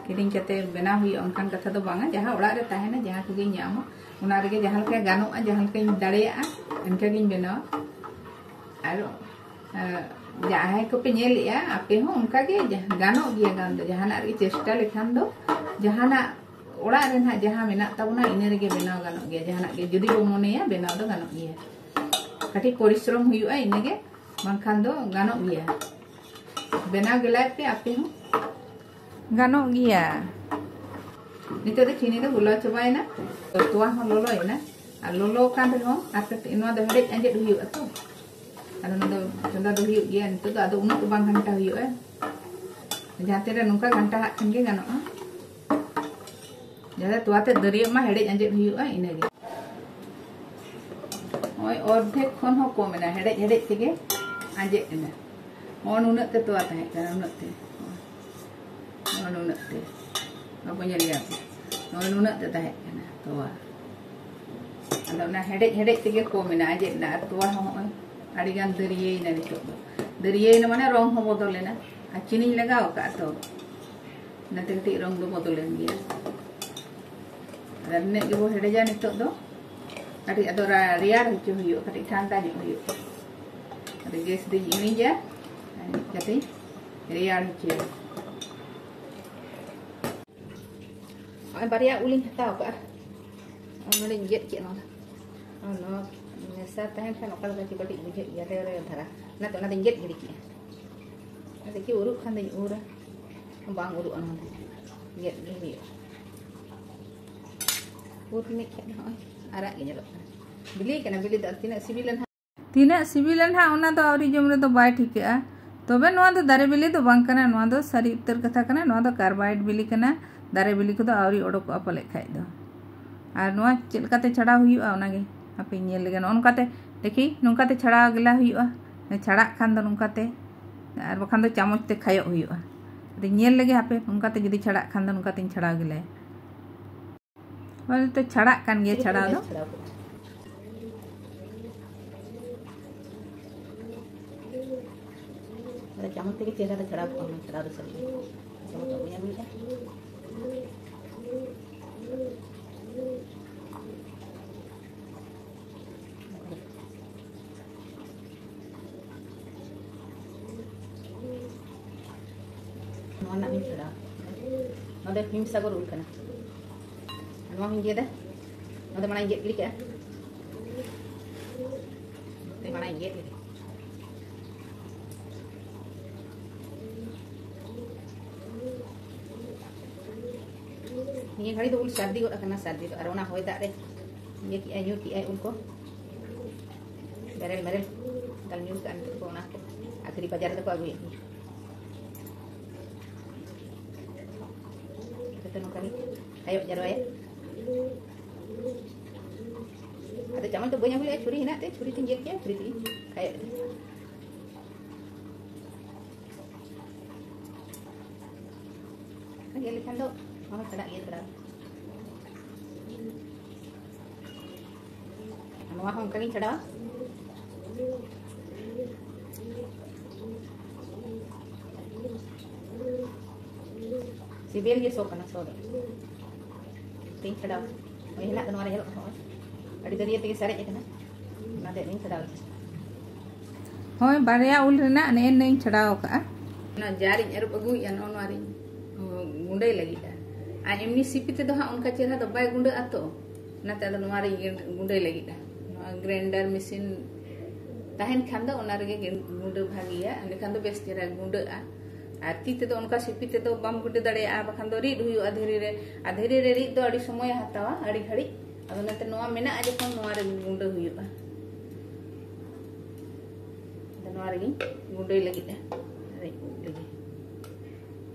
ᱠᱤᱨᱤᱧ ᱠᱟᱛᱮ ᱵᱮᱱᱟᱣ ᱦᱩᱭᱩᱜᱼᱟ, ᱚᱱᱠᱟᱱ ᱠᱟᱛᱷᱟ ᱫᱚ ᱵᱟᱝᱟ᱾ ᱡᱟᱦᱟᱸ ᱚᱲᱟᱜ ᱨᱮ ᱛᱟᱦᱮᱱᱟ, ᱡᱟᱦᱟᱸ ᱠᱚᱜᱮᱧ ᱧᱟᱢᱟ, ᱚᱱᱟ ᱨᱮᱜᱮ ᱡᱟᱦᱟᱸ ᱞᱮᱠᱟ ᱜᱟᱱᱚᱜᱼᱟ, ᱡᱟᱦᱟᱸ ᱞᱮᱠᱟᱧ ᱫᱟᱲᱮᱭᱟᱜᱼᱟ, ᱤᱱᱠᱟᱹᱜᱤᱧ ᱵᱮᱱᱟᱣᱟ᱾ ᱟᱨ, ᱟᱨ ᱡᱟᱦᱟᱸᱭ ᱠᱚᱯᱮ ᱧᱮᱞᱮᱜᱼᱟ, ᱟᱯᱮ ᱦᱚᱸ ᱚᱱᱠᱟᱜᱮ ᱡᱟᱦᱟᱸ ᱜᱟᱱᱚᱜ ᱜᱮᱭᱟ᱾ ᱜᱟᱱ ᱫᱚ ᱡᱟᱦᱟᱱᱟᱜ ᱨᱮᱜᱮ ᱪᱮᱥᱴᱟ ᱞᱮᱠᱷᱟᱱ ᱫᱚ, ᱡᱟᱦᱟᱱᱟᱜ ᱚᱲᱟᱜ ᱨᱮ ᱱᱟᱦᱟᱜ ᱡᱟᱦᱟᱸ ᱢᱮᱱᱟᱜ ᱛᱟᱵᱚᱱᱟ, ᱤᱱᱟᱹ ᱨᱮᱜᱮ ᱵᱮᱱᱟᱣ ᱜᱟᱱᱚᱜ ᱜᱮᱭᱟ᱾ ᱡᱟᱦᱟᱱᱟᱜ ᱜᱮ ᱡᱩᱫᱤ ᱵᱚ ᱢᱚᱱᱮᱭᱟ, ᱵᱮᱱᱟᱣ ᱫᱚ ᱜᱟᱱᱚᱜ ᱜᱮᱭᱟ᱾ ᱠᱟᱹᱴᱤᱡ ᱯᱚᱨᱤᱥᱨᱚᱢ ᱦᱩᱭᱩᱜᱼᱟ, ᱤᱱᱟᱹᱜᱮ, ᱵᱟᱝᱠᱷᱟᱱ ᱫᱚ ᱜᱟᱱᱚᱜ ᱜᱮᱭᱟ᱾ ᱵᱮᱱᱟᱣ ᱜᱮᱞᱟᱭ ᱯᱮ ᱟᱯᱮ ᱦᱚᱸ᱾ ᱜᱟᱱᱚᱜ ᱜᱮᱭᱟ᱾ ᱱᱤᱛᱚᱜ ᱫᱚ ᱪᱤᱱᱤ ᱫᱚ ᱜᱚᱞᱟᱣ ᱪᱟᱵᱟᱭᱮᱱᱟ, ᱛᱚᱣᱟ ᱦᱚᱸ ᱞᱚᱞᱚᱭᱮᱱᱟ᱾ ᱟᱨ ᱞᱚᱞᱚ ᱠᱟᱱ ᱨᱮᱦᱚᱸ ᱟᱨ ᱠᱟᱹᱴᱤᱡ ᱱᱚᱣᱟ ᱫᱚ ᱦᱮᱰᱮᱡ ᱟᱸᱡᱮᱫ ᱦᱩᱭᱩᱜᱼᱟ ᱛᱚ᱾ ᱟᱫᱚ ᱱᱚᱣᱟ ᱫᱚ ᱪᱚᱸᱫᱟ ᱫᱚ ᱦᱩᱭᱩᱜ ᱜᱮᱭᱟ᱾ ᱱᱤᱛᱚᱜ ᱫᱚ ᱟᱫᱚ ᱩᱱᱟᱹᱜ ᱫᱚ ᱵᱟᱝ ᱜᱷᱟᱱᱴᱟ ᱦᱩᱭᱩᱜᱼᱟ᱾ ᱡᱟᱦᱟᱸ ᱛᱤᱱᱨᱮ ᱱᱚᱝᱠᱟ ᱜᱷᱟᱱᱴᱟ ᱦᱟᱜ ᱠᱷᱟᱱ ᱜᱮ ᱜᱟᱱᱚᱜᱼᱟ᱾ ᱡᱟᱦᱟᱸ ᱛᱚᱣᱟ ᱛᱮ ᱫᱟᱹᱨᱭᱟᱹᱜ ᱢᱟ, ᱦᱮᱰᱮᱡ ᱟᱸᱡᱮᱫ ᱦᱩᱭᱩᱜᱼᱟ, ᱤᱱᱟᱹᱜᱮ᱾ ᱱᱚᱜᱼᱚᱭ ᱚᱨᱫᱷᱮᱠ ᱠᱷᱚᱱ ᱦᱚᱸ ᱠᱚᱢ ᱮᱱᱟ, ᱦᱮᱰᱮᱡ ᱦᱮᱰᱮᱡ ᱛᱮᱜᱮ ᱟᱸᱡᱮᱫ ᱮᱱᱟ᱾ ᱱᱚᱜᱼᱚ ᱱᱩᱱᱟᱹᱜ ᱛᱮ ᱛᱚᱣᱟ ᱛᱟᱦᱮᱸ ᱠᱟᱱᱟ, ᱩᱱᱟᱹᱜ ᱛᱮ᱾ ᱱᱚᱜᱼᱚ ᱱᱩᱱᱟᱹᱜ ᱛᱮ᱾ ᱵᱟᱠᱚ ᱧᱮᱞ ᱧᱟᱢ᱾ ᱱᱚᱜᱼᱚ ᱱᱩᱱᱟᱹᱜ ᱛᱮ ᱛᱟᱦᱮᱸ ᱠᱟᱱᱟ ᱛᱚᱣᱟ᱾ ᱟᱫᱚ ᱚᱱᱟ ᱦᱮᱰᱮᱡ ᱦᱮᱰᱮᱡ ᱛᱮᱜᱮ ᱠᱚᱢ ᱮᱱᱟ, ᱟᱸᱡᱮᱫ ᱮᱱᱟ᱾ ᱟᱨ ᱛᱚᱣᱟ ᱦᱚᱸ ᱦᱚᱸᱜᱼᱚᱭ ᱟᱹᱰᱤ ᱜᱟᱱ ᱫᱟᱹᱨᱭᱟᱹᱭᱮᱱᱟ ᱱᱤᱛᱚᱜ ᱫᱚ᱾ ᱫᱟᱹᱨᱭᱟᱹᱭᱮᱱᱟ ᱢᱟᱱᱮ ᱨᱚᱝ ᱦᱚᱸ ᱵᱚᱫᱚᱞᱮᱱᱟ᱾ ᱟᱨ ᱪᱤᱱᱤᱧ ᱞᱟᱜᱟᱣ ᱟᱠᱟᱫᱼᱟ ᱛᱚ᱾ ᱚᱱᱟᱛᱮ ᱠᱟᱹᱴᱤᱡ ᱨᱚᱝ ᱫᱚ ᱵᱚᱫᱚᱞᱮᱱ ᱜᱮᱭᱟ᱾ ᱟᱫᱚ ᱱᱤᱱᱟᱹᱜ ᱜᱮᱵᱚ ᱦᱮᱰᱮᱡᱟ ᱱᱤᱛᱚᱜ ᱫᱚ᱾ ᱠᱟᱹᱴᱤᱡ ᱟᱫᱚ ᱨᱟ-, ᱨᱮᱭᱟᱲ ᱦᱚᱪᱚ ᱦᱩᱭᱩᱜᱼᱟ, ᱠᱟᱹᱴᱤᱡ ᱴᱷᱟᱱᱰᱟ ᱧᱚᱜ ᱦᱩᱭᱩᱜᱼᱟ᱾ ᱟᱫᱚ ᱜᱮᱥ ᱫᱚᱧ ᱤᱬᱤᱡᱟ, ᱠᱟᱹᱴᱤᱡ ᱨᱮᱭᱟᱲ ᱦᱚᱪᱚᱭᱟ᱾ ᱱᱚᱜᱼᱚᱭ ᱵᱟᱨᱭᱟ ᱩᱞᱤᱧ ᱦᱟᱛᱟᱣ ᱠᱟᱜᱼᱟ, ᱱᱚᱰᱮᱧ ᱜᱮᱫ ᱠᱮᱫ ᱱᱚᱣᱟ᱾ ᱱᱚᱣᱟ ᱢᱮᱥᱟ ᱛᱟᱦᱮᱱ ᱠᱷᱟᱱ ᱚᱠᱟ ᱞᱮᱠᱟ ᱪᱚ ᱠᱟᱹᱴᱤᱡ ᱵᱩᱡᱷᱟᱹᱜ ᱜᱮᱭᱟ, ᱞᱮᱣ ᱞᱮᱣ ᱫᱷᱟᱨᱟ, ᱚᱱᱟᱛᱮ ᱚᱱᱟ ᱫᱚᱧ ᱜᱮᱫ ᱜᱤᱰᱤ ᱠᱮᱫᱼᱟ᱾ ᱫᱮᱠᱷᱤ ᱩᱨᱩᱜ ᱠᱷᱟᱱ ᱫᱚᱧ ᱩᱨᱟ, ᱵᱟᱝ ᱩᱨᱩᱜᱼᱟ ᱱᱚᱣᱟ ᱫᱚ, ᱜᱮᱫ ᱜᱮ ᱦᱩᱭᱩᱜᱼᱟ᱾ ᱩᱨ ᱞᱮᱱ ᱠᱷᱟᱱ ᱱᱚᱜᱼᱚᱭ ᱟᱨᱟᱜ ᱜᱮ ᱧᱮᱞᱚᱜ ᱠᱟᱱᱟ᱾ ᱵᱤᱞᱤ ᱠᱟᱱᱟ, ᱵᱤᱞᱤ ᱫᱚ ᱟᱨ ᱛᱤᱱᱟᱹᱜ ᱥᱤᱵᱤᱞᱟ ᱱᱟᱦᱟᱜ᱾ ᱛᱤᱱᱟᱹᱜ ᱥᱤᱵᱤᱞᱟ ᱱᱟᱦᱟᱜ, ᱚᱱᱟ ᱫᱚ ᱟᱹᱣᱨᱤ ᱡᱚᱢ ᱨᱮᱫᱚ ᱵᱟᱭ ᱴᱷᱤᱠᱟᱹᱜᱼᱟ᱾ ᱛᱚᱵᱮ ᱱᱚᱣᱟ ᱫᱚ ᱫᱟᱨᱮ ᱵᱤᱞᱤ ᱫᱚ ᱵᱟᱝ ᱠᱟᱱᱟ, ᱱᱚᱣᱟ ᱫᱚ ᱥᱟᱹᱨᱤ ᱩᱛᱟᱹᱨ ᱠᱟᱛᱷᱟ ᱠᱟᱱᱟ, ᱱᱚᱣᱟ ᱫᱚ ᱠᱟᱨᱵᱟᱭᱤᱰ ᱵᱤᱞᱤ ᱠᱟᱱᱟ᱾ ᱫᱟᱨᱮ ᱵᱤᱞᱤ ᱠᱚᱫᱚ ᱟᱹᱣᱨᱤ ᱚᱰᱚᱠᱚᱜᱼᱟ ᱯᱟᱞᱮᱫ ᱠᱷᱟᱡ ᱫᱚ᱾ ᱟᱨ ᱱᱚᱣᱟ ᱪᱮᱫ ᱞᱮᱠᱟᱛᱮ ᱪᱷᱟᱲᱟᱣ ᱦᱩᱭᱩᱜᱼᱟ, ᱚᱱᱟᱜᱮ ᱦᱟᱯᱮ ᱧᱮᱞ ᱞᱮᱜᱮ᱾ ᱱᱚᱜᱼᱚ ᱱᱚᱝᱠᱟᱛᱮ ᱫᱮᱠᱷᱤ, ᱱᱚᱝᱠᱟᱛᱮ ᱪᱷᱟᱲᱟᱣ ᱜᱮᱞᱟ ᱦᱩᱭᱩᱜᱼᱟ᱾ ᱪᱷᱟᱲᱟᱜ ᱠᱷᱟᱱ ᱫᱚ ᱱᱚᱝᱠᱟᱛᱮ, ᱟᱨ ᱵᱟᱠᱷᱟᱱ ᱫᱚ ᱪᱟᱢᱚᱪ ᱛᱮ ᱠᱷᱟᱭᱚᱜ ᱦᱩᱭᱩᱜᱼᱟ᱾ ᱟᱫᱚ ᱧᱮᱞ ᱞᱮᱜᱮ ᱦᱟᱯᱮ, ᱱᱚᱝᱠᱟᱛᱮ ᱡᱩᱫᱤ ᱪᱷᱟᱲᱟᱜ ᱠᱷᱟᱱ ᱫᱚ ᱱᱚᱝᱠᱟᱛᱮᱧ ᱪᱷᱟᱲᱟᱣ ᱜᱮᱞᱟᱭᱟ᱾ ᱦᱳᱭ, ᱛᱚ ᱪᱷᱟᱲᱟᱜ ᱠᱟᱱ ᱜᱮᱭᱟ ᱪᱷᱟᱲᱟᱣ ᱫᱚ᱾ ᱪᱷᱟᱲᱟᱣ ᱠᱮᱫᱟ᱾ ᱟᱫᱚ ᱪᱟᱢᱚᱪ ᱛᱮᱜᱮ ᱪᱮᱦᱨᱟ ᱫᱚ ᱪᱷᱟᱲᱟᱣ ᱠᱚᱜᱼᱟ, ᱚᱱᱟ ᱪᱷᱟᱲᱟᱣ ᱫᱚ ᱥᱟᱹᱨᱤ ᱜᱮ᱾ ᱪᱟᱢᱚᱪ ᱫᱚ ᱵᱟᱹᱧ ᱟᱹᱜᱩᱭᱮᱫᱟ᱾ ᱱᱚᱣᱟ ᱨᱮᱱᱟᱜ ᱵᱤᱱ ᱪᱷᱟᱲᱟᱣ᱾ ᱱᱚᱣᱟ ᱫᱚ ᱦᱤᱢᱥᱟᱜᱚᱨ ᱩᱞ ᱠᱟᱱᱟ᱾ ᱱᱚᱣᱟ ᱦᱚᱸᱧ ᱜᱮᱫᱟ᱾ ᱱᱚᱣᱟ ᱫᱚ ᱢᱟᱲᱟᱝ ᱤᱧ ᱜᱮᱫ ᱜᱤᱰᱤ ᱠᱟᱜᱼᱟ᱾ ᱱᱚᱛᱮ ᱢᱟᱲᱟᱝ ᱤᱧ ᱜᱮᱫ ᱞᱮᱜᱮ᱾ ᱱᱤᱭᱟᱹ ᱜᱷᱟᱹᱲᱤ ᱫᱚ ᱩᱞ ᱥᱟᱹᱨᱫᱤ ᱜᱚᱫ ᱟᱠᱟᱱᱟ, ᱥᱟᱹᱨᱫᱤ ᱫᱚ᱾ ᱟᱨ ᱚᱱᱟ ᱦᱚᱭ ᱫᱟᱜ ᱨᱮ ᱤᱭᱟᱹ ᱠᱮᱜᱼᱟᱭ, ᱧᱩᱨ ᱠᱮᱜᱼᱟᱭ ᱩᱞ ᱠᱚ᱾ ᱵᱮᱨᱮᱞ ᱢᱮᱨᱮᱞ ᱫᱟᱞ ᱧᱩᱨ ᱠᱟᱜᱼᱟ ᱱᱤᱛᱚᱜ ᱠᱚ, ᱚᱱᱟ ᱠᱚ ᱟᱹᱠᱷᱨᱤ ᱵᱟᱡᱟᱨ ᱨᱮᱫᱚ ᱠᱚ ᱟᱹᱜᱩᱭᱮᱫ ᱜᱮᱭᱟ᱾ ᱡᱚᱛᱚ ᱱᱚᱝᱠᱟ ᱜᱮ ᱠᱷᱟᱭᱚᱜ ᱡᱟᱨᱣᱟᱭᱟ᱾ ᱟᱫᱚ ᱪᱟᱢᱚᱪ ᱫᱚ ᱵᱟᱹᱧ ᱟᱹᱜᱩ ᱞᱮᱫᱼᱟ, ᱪᱷᱩᱨᱤ ᱦᱮᱱᱟᱜ ᱛᱮ ᱪᱷᱩᱨᱤ ᱛᱮᱧ ᱜᱮᱫ ᱠᱮᱫᱼᱟ, ᱪᱷᱩᱨᱤ ᱛᱮᱧ ᱠᱷᱟᱭᱚᱜ ᱮᱫᱟ᱾ ᱜᱮᱫ ᱞᱮᱠᱷᱟᱱ ᱫᱚ ᱱᱚᱣᱟ ᱦᱚᱸ ᱪᱷᱟᱲᱟᱜ ᱜᱮᱭᱟ ᱛᱷᱚᱲᱟ᱾ ᱱᱚᱣᱟ ᱦᱚᱸ ᱚᱱᱠᱟ ᱜᱤᱧ ᱪᱷᱟᱰᱟᱣᱟ᱾ ᱥᱤᱵᱤᱞ ᱜᱮ ᱥᱚ ᱠᱟᱱᱟ, ᱥᱚ ᱫᱚ᱾ ᱛᱤᱧ ᱪᱷᱟᱰᱟᱣ᱾ ᱦᱳᱭ, ᱦᱮᱱᱟᱜ ᱫᱚ ᱱᱚᱣᱟ ᱨᱮ ᱧᱮᱞᱚᱜ ᱠᱟᱱᱟ, ᱦᱚᱸᱜᱼᱚᱭ᱾ ᱟᱹᱰᱤ ᱫᱟᱹᱨᱭᱟᱹ ᱛᱮᱜᱮ ᱥᱟᱨᱮᱡ ᱟᱠᱟᱱᱟ᱾ ᱚᱱᱟᱛᱮ ᱤᱧ ᱪᱷᱟᱰᱟᱣ ᱮᱫᱟ᱾ ᱦᱳᱭ, ᱵᱟᱨᱭᱟ ᱩᱞ ᱨᱮᱱᱟᱜ ᱱᱮᱜᱼᱮ ᱱᱤᱭᱟᱹᱧ ᱪᱷᱟᱰᱟᱣ ᱟᱠᱟᱫᱼᱟ᱾ ᱚᱱᱟ ᱡᱟᱨᱤᱧ ᱟᱹᱨᱩᱵ ᱟᱹᱜᱩᱭᱮᱫᱼᱟ, ᱱᱚᱜᱼᱚ ᱱᱚᱣᱟ ᱨᱤᱧ, ᱚ, ᱜᱩᱸᱰᱟᱹᱭ ᱞᱟᱹᱜᱤᱫᱼᱟ᱾ ᱟᱨ ᱮᱢᱱᱤ ᱥᱤᱯᱤ ᱛᱮᱫᱚ ᱦᱟᱸᱜ ᱚᱱᱠᱟ ᱪᱮᱦᱨᱟ ᱫᱚ ᱵᱟᱭ ᱜᱩᱸᱰᱟᱹᱜᱼᱟ ᱛᱚ᱾ ᱚᱱᱟᱛᱮ ᱟᱫᱚ ᱱᱚᱣᱟ ᱨᱤᱧ ᱜᱩᱸᱰᱟᱹᱭ ᱞᱟᱹᱜᱤᱫᱼᱟ᱾ ᱱᱚᱣᱟ ᱜᱨᱟᱭᱱᱰᱟᱨ ᱢᱮᱥᱤᱱ ᱛᱟᱦᱮᱱ ᱠᱷᱟᱱ ᱫᱚ ᱚᱱᱟ ᱨᱮᱜᱮ ᱜᱩᱸᱰᱟᱹ ᱵᱷᱟᱜᱮᱭᱟ, ᱮᱸᱰᱮᱠᱷᱟᱱ ᱫᱚ ᱵᱮᱥ ᱪᱮᱦᱨᱟ ᱜᱩᱸᱰᱟᱹᱜᱼᱟ᱾ ᱟᱨ ᱛᱤ ᱛᱮᱫᱚ ᱚᱱᱠᱟ ᱥᱤᱯᱤ ᱛᱮᱫᱚ ᱵᱟᱢ ᱜᱩᱸᱰᱟᱹ ᱫᱟᱲᱮᱭᱟᱜᱼᱟ, ᱵᱟᱠᱷᱟᱱ ᱫᱚ ᱨᱤᱫ ᱦᱩᱭᱩᱜᱼᱟ ᱫᱷᱤᱨᱤ ᱨᱮ᱾ ᱟᱨ ᱫᱷᱤᱨᱤ ᱨᱮ ᱨᱤᱫ ᱫᱚ ᱟᱹᱰᱤ ᱥᱚᱢᱚᱭᱮ ᱦᱟᱛᱟᱣᱟ, ᱟᱹᱰᱤ ᱜᱷᱟᱹᱲᱤᱡ᱾ ᱟᱫᱚ ᱚᱱᱟᱛᱮ ᱱᱚᱣᱟ ᱢᱮᱱᱟᱜᱼᱟ ᱡᱚᱠᱷᱚᱱ, ᱱᱚᱣᱟ ᱨᱮ ᱜᱩᱸᱰᱟᱹ ᱦᱩᱭᱩᱜᱼᱟ᱾ ᱟᱫᱚ ᱱᱚᱣᱟ ᱨᱮᱜᱮᱧ ᱜᱩᱸᱰᱟᱹᱭ ᱞᱟᱹᱜᱤᱫᱼᱟ᱾ ᱟᱨᱤᱧ ᱩᱵ ᱞᱮᱜᱮ᱾